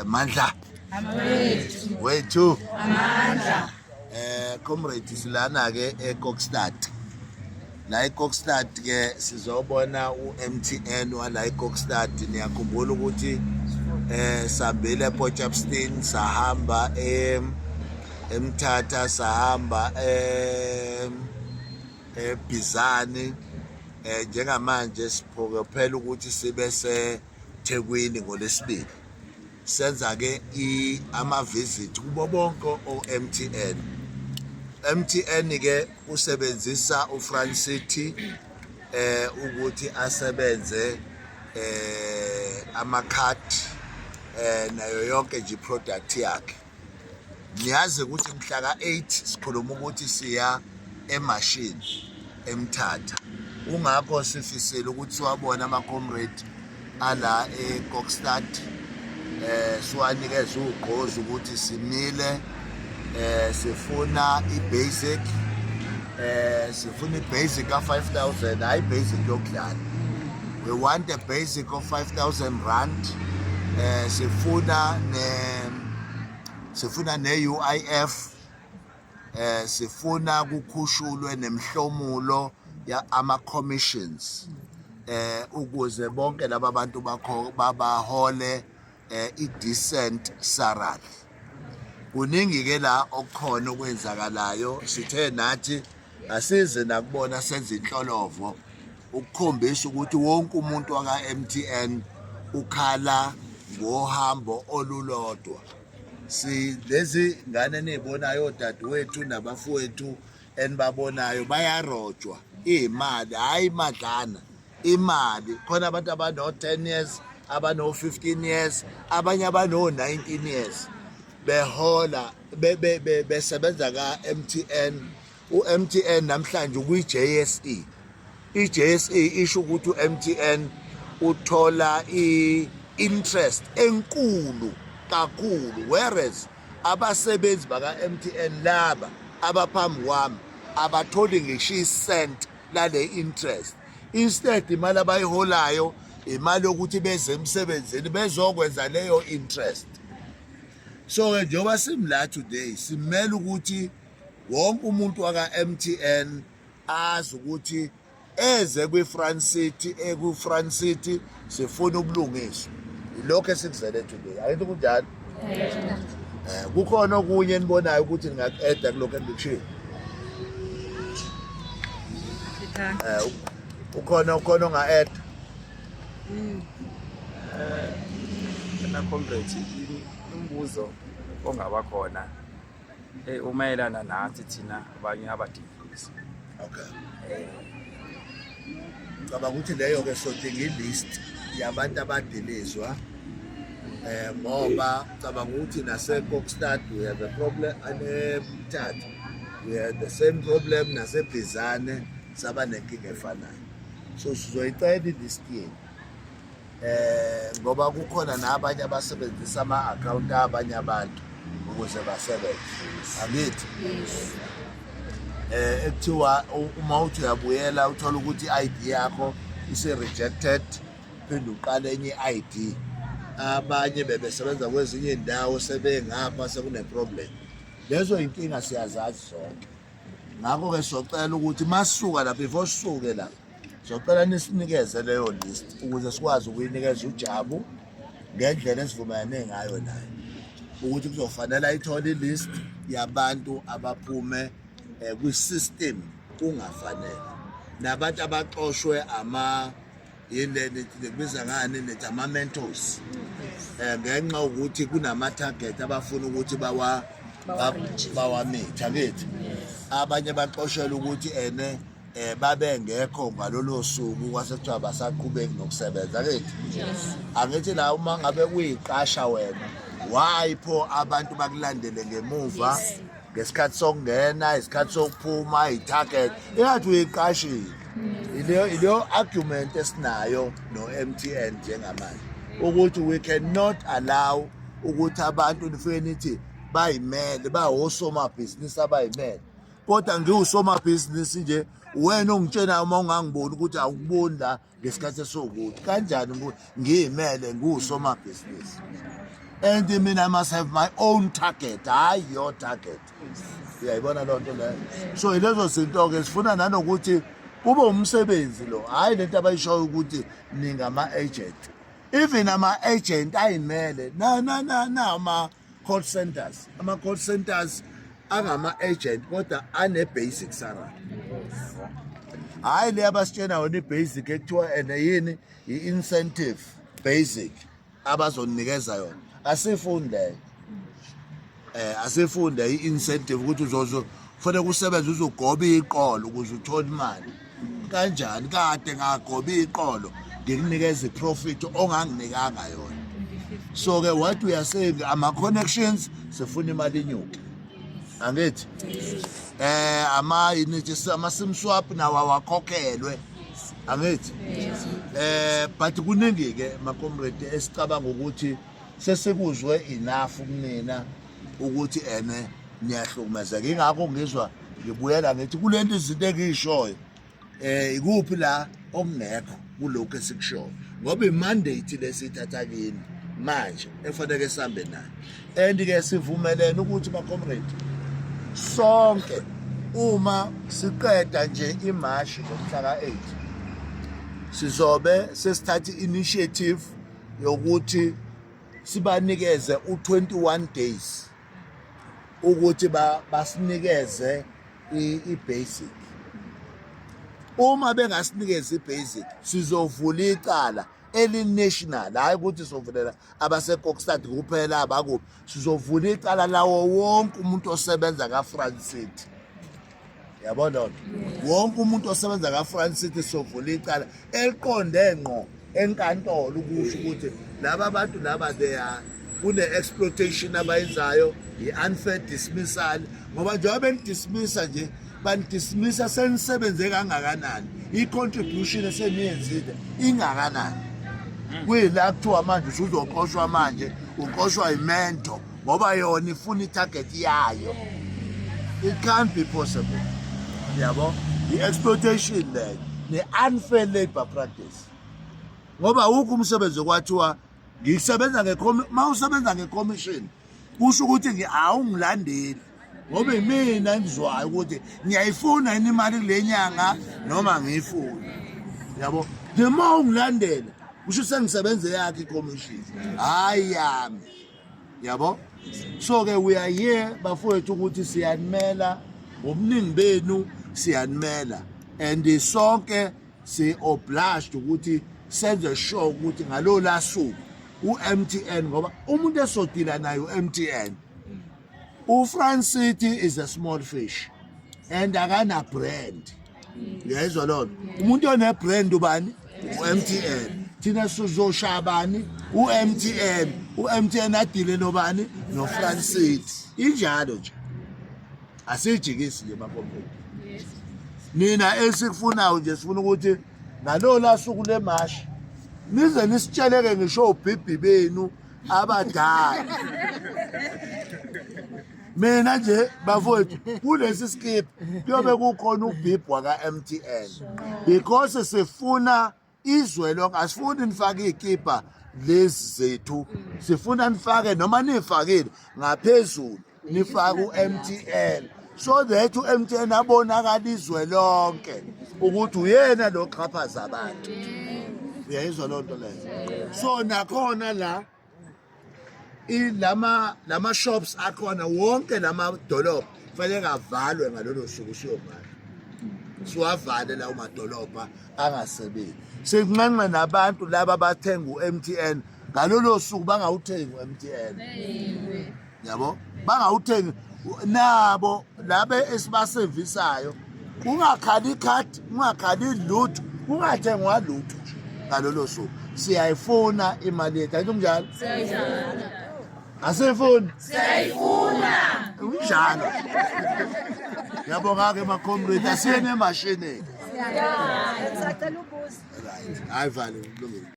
Mandla wethu amandla. Comrade, silana ke eKokstad. La eKokstad ke sizobona uMTN wala eKokstad. Niyakhumbula ukuthi sambile ePort Shepstone, sahamba eMthatha, sahamba eBizani. Njengamanje siphokophela ukuthi sibe seThekwini ngolesibili. Senza ke ama visit kubo bonke o-MTN. MTN ke usebenzisa uFront City ukuthi asebenze ama card nayo yonke nje product yakhe. Niyazi ukuthi mhla ka-8 sikhuluma ukuthi siya emashini eMthatha, ungakho sifisile ukuthi siwabone ama-comrade ala eKokstad, siwanikeze ugqozi ukuthi simile, sifuna i-basic, sifuna i-basic ka-5000, hayi basic yokudlala. We want a basic of R5000. Sifuna ne-UIF, sifuna kukhushulwe nemhlomulo ya ama commissions ukuze bonke laba bantu bakho babahole i-decent salary. Kuningi ke la okukhona okwenzakalayo. Sithe nathi asize nakubona, senze inhlolovo ukukhombisa ukuthi wonke umuntu waka MTN ukhala ngohambo olulodwa. Si lezi ngane enizibonayo, odadewethu nabafowethu enibabonayo, bayarojwa imali, hayi imadlana, imali khona. Abantu abano 10 years, abano 15 years, abanye abano 19 years behola, besebenza ka MTN. U-MTN namhlanje ukwi-JSE. I-JSE isho ukuthi u-MTN uthola i-interest enkulu kakhulu, whereas abasebenzi baka-MTN laba abaphambi kwami abatholi ngisho i-cent lale interest. Instead, imali abayiholayo imali yokuthi beze emsebenzini bezokwenza leyo interest. So ke njengoba simla today, simele ukuthi wonke umuntu waka-MTN azi ukuthi eze kwi-Front City. Ekwi-Front City sifuna ubulungiswa, ilokho esikuzele today. Angithi kunjalo? Kukhona okunye enibonayo ukuthi ningaku-adda kulokho engikushilo? Ukhona onga-adda? Na comrade, umbuzo ongaba khona umayelana nathi thina abanye abadivisi. Okay, ngicabanga ukuthi leyo-ke sodinga i-list yabantu abadilizwa, ngoba cabanga ukuthi nase-Kokstad we have a problem, aneMthatha we have the same problem, naseBhizane saba nenkinga efanayo. So sizoyicela i-list yenu, ngoba kukhona nabanye abasebenzisa ama-account abanye abantu ukuze basebenze, angithi? Ekuthiwa uma uthi uyabuyela, uthola ukuthi i-ID yakho isi-rejected, phinde uqale enye i-ID. Abanye bebesebenza kwezinye iy'ndawo, sebengapha, sekune-problem. Lezo yinkinga siyazazi zonke. Ngakho-ke socela ukuthi masisuka la, before sisuke la, socela nisinikeze leyo list ukuze sikwazi ukuyinikeza uJabu ngendlela esivumelane ngayo naye ukuthi kuzofanele ayithole i-list yabantu abaphume kwi-system kungafanele, nabantu abaxoshwe ama yini le nikubiza ngani, nithi ama-mentors, ngenxa ukuthi kunama-target abafuna ukuthi bawamithe, angithi? Abanye baxoshelwa ukuthi ene babengekho ngalolo suku, kwase kuthiwa basaqhubeki nokusebenza, angithi? Angithi la uma ngabe uyiqasha wena, why pho abantu bakulandele ngemuva ngesikhathi sokungena, isikhathi sokuphuma, i-target ingathi uyiqashile? Ileyo argument esinayo no-MTN njengamanje, ukuthi we cannot allow ukuthi abantu nifike nithi bayimele, bawosomabhizinisi abayimele. Kodwa ngiwusomabhizinisi nje, wena ongitshenayo uma ungangiboni ukuthi awukuboni la ngesikhathi esiwukuthi kanjani, ngiyimele ngiwusomabhizinisi, and mina I must have my own target, hayi your target. Uyayibona loo nto leyo? So yilezo zinto-ke sifuna nanokuthi kube umsebenzi lo, hhayi lento abayishoyo ukuthi ningama-agent. Even ama-agent ayimele na na na na ama-call centers, ama-call centers angama-agent kodwa ane-basic salary, hhayi le abasitshena yona i-basic ekuthiwa ene yini, i-incentive basic abazonikeza yona. Asifuni leyo, asifunde i-incentive ukuthi uzozo kufanele kusebenze uzogoba iqolo ukuze uthole imali. Kanjani kade ngagoba iqolo ngikunikeza i-profit onganginikanga yona? So ke what we are saying, ama-connections sifuna imali inyuke, angithi? Ama yini, ama-sim swap nawo awakhokhelwe, angithi? But kuningi ke, ma-comrade, esicabanga ukuthi sesikuzwe enough kunina ukuthi ene niyahlukumezeka. Ingakho ngizwa ngibuyela ngithi kulento izinto engiyishoyo, ikuphi la okungekho kulokhu esikushoyo, ngoba i-mandate lesiyithatha kini manje efanele sihambe nayo. And ke sivumelene ukuthi, ma-comrade, sonke uma siqeda nje imashi ngomhla ka-8, sizobe sesithatha i-initiative yokuthi sibanikeze u-21 days ukuthi basinikeze i-basic. Uma bengasinikeza i-basic, sizovula icala eli-national, hhayi ukuthi sizovulela abaseKokstad kuphela, abakuphi. Sizovula icala lawo wonke umuntu osebenza ka-Front City, yabo loo nto? Wonke umuntu osebenza ka-Front City sizovula icala eliqonde ngqo enkantolo ukusho ukuthi laba bantu laba they are kune-exploitation abayenzayo, i-unfair dismissal, ngoba njengoba benidismissa nje, banidismissa senisebenze kangakanani, i-contribution eseniyenzile ingakanani? Kuyila kuthiwa manje usuzoxoshwa, manje uxoshwa imento ngoba yona ifuna i-target yayo. It can't be possible, yabo? I-exploitation leyo ne-unfair labour practice, ngoba awukho umsebenzi okwathiwa ngisebenza uma usebenza nge-commission, kusho ukuthi awungilandeli, ngoba imina engizwayo ukuthi ngiyayifuna yini imali kule nyanga noma ngiyifuni, yabo? The more ungilandela, kusho sengisebenze yakhe i-commission, hhayi yami, yabo? So ke we are here, bafowethu, ukuthi siyanimela ngobuningi benu, siyanimela, and sonke si obliged ukuthi senze sure ukuthi ngalo lasuku u-MTN, ngoba umuntu esodila naye u-MTN, uFront City is a small fish and akana brand. Uyayizwa lona? Umuntu one brand ubani? U-MTN. Thina sizoshaya bani? U-MTN. U-MTN adile nobani? No-Front City. Injalo nje, asijikisi nje, ma-comrade. Nina esikufunayo nje, sifuna ukuthi ngalo lasuku lemashi nize nisitsheleke ngisho ubhibhi benu abadala. Mina nje, bafowethu, kulesi skip kuyobe kukhona ubhibhi waka-MTN, because sifuna izwe lonke. Asifuni nifake iy'kibha lezi zethu, sifuna nifake, noma nifakile ngaphezulu, nifake u-MTN so that u-MTN abonakala izwe lonke ukuthi uyena lo xhaphaza abantu. Uyayizwa loo nto leyo? So nakhona la lama shops akhona wonke lamadolobha kufanele avalwe ngalolo suku. Siyovala, siwavale lawo madolobha angasebenzi. Sinxenxe nabantu laba abathenga u-MTN ngalolo suku bangawuthengi u-MTN, yabo? Bangawuthengi nabo labe esibasevisayo. Kungakhali ikhadi, kungakhali lutho, kungathengwa lutho nje ngalolo suku. Siyayifuna imali yethu, ayithi kunjalo? Asiyifuni? Siyayifuna. Kunjalo. Ngiyabonga-ke, ma-comrade. Asiyeni emashinini. Siyacela ukubuza. Right, hayi, vale, kulungile.